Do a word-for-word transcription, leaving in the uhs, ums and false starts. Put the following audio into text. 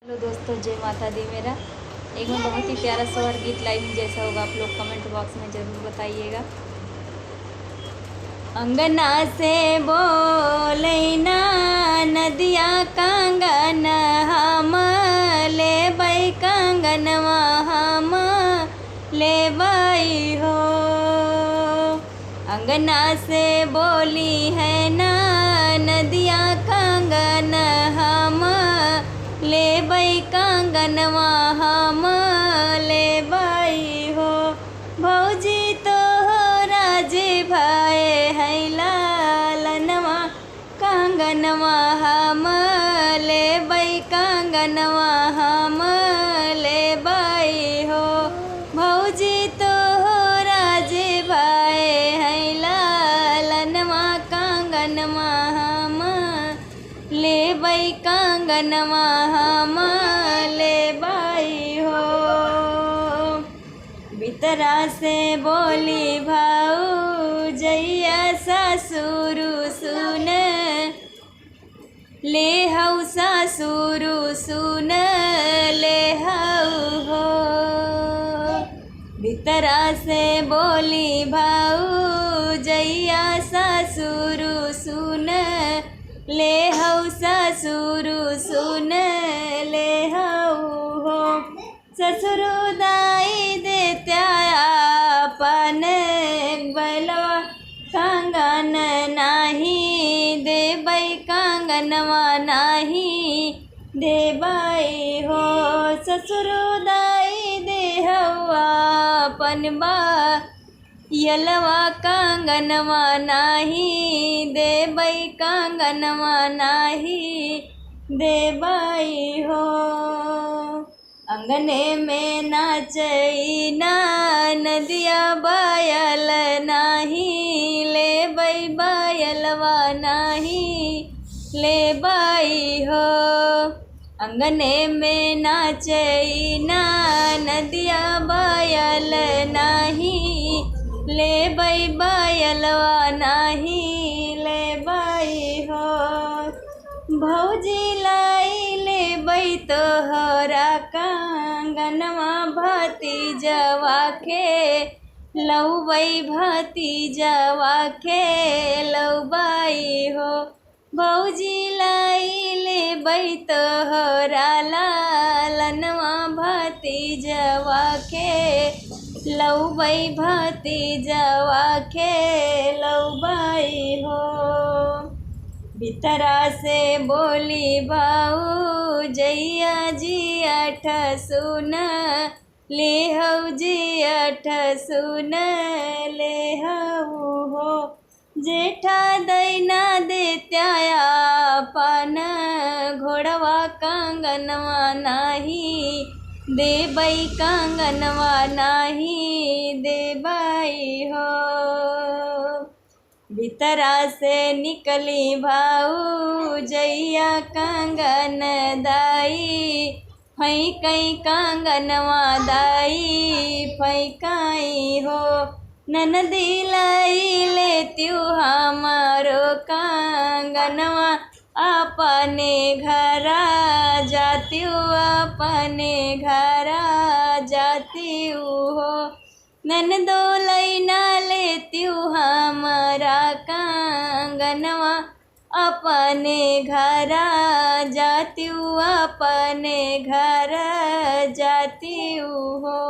हेलो दोस्तों, जय माता दी। मेरा एक में बहुत ही प्यारा सोहर गीत लाई हूँ, जैसा होगा आप लोग कमेंट बॉक्स में ज़रूर बताइएगा। अंगना से बोलैना नदिया कंगन हम लेबै, कंगनवा हम लेबै हो। अंगना से बोली है ना नदिया कंगन हम लेबै, कंगनवा हम लेबै हो। भौजी तोहरा जे भाए है लालनवा, कंगनवा हम लेबै, कंगनवा हम लेबै हो। भौजी तोहरा जे भाए है लालनवा, कंगनवा हम लेबै, कंगनवा हम लेबै हो। भीतरा से बोली भौजैया ससुरु सुन लेहौ, ससुरु सुन लेहौ हो। भीतरा से बोली भौजैया ससुरु सुन लेहौ, ससुरु सुन लेहौ हो। ससुरु दाई देत्या आपन बैलवा, कंगन नाही देबै, कंगनवा नाही देबै हो। ससुरु दाई देहौ आपन बा यलवा, कंगनवा नाही देबै, कंगनवा नाही देबै हो। अंगने में नाचैना नदिया, बायल नाही लेबै, बायलवा नाही लेबै हो। अंगने में नाचैना नदिया, बायल नाही लेबै, बायलवा नाही लेबै हो। भौजी लाई लेबै तोहरा कंगनवा, भतीजवा के लौबै, भतीजवा के लौबै हो। भौजी लाई लेबै तोहरा लालनवा, भतीजवा के लौबै, भतीजवा के लौबै हो। भीतरा से बोली भौजैया जी अठ सुन लेहौ, जी अठ सुन लेहौ हो। जेठा दैना देत्या आपन घोड़वा, कंगनवा नाही देबै, कंगनवा नाही देबै हो। भीतरा से निकली भौजैया कंगन दाई, फैंकै कंगनवा दाई फैंकै हो। ननदी लाई लेत्यू हमारो कंगनवा, अपने घरा जात्यू, अपने घरा जात्यू हो। ननदो लैना लेत्यू हमारा कंगनवा, अपने घरा जात्यू, अपने घरा जात्यू हो।